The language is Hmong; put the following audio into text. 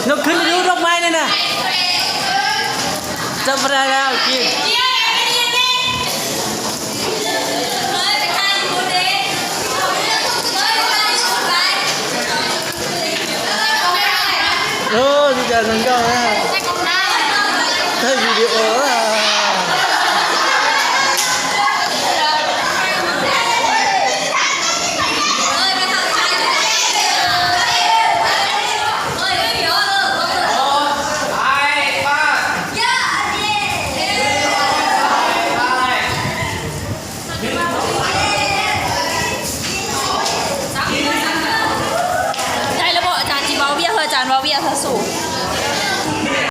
Nó khấn lũ rốc máy này nè. Chậm vào đây là ok. Ơ, xin chào thành công nha. Thay video à. Dai lub pom cas tsis vau viaj, haj tsa vau viaj txog xus.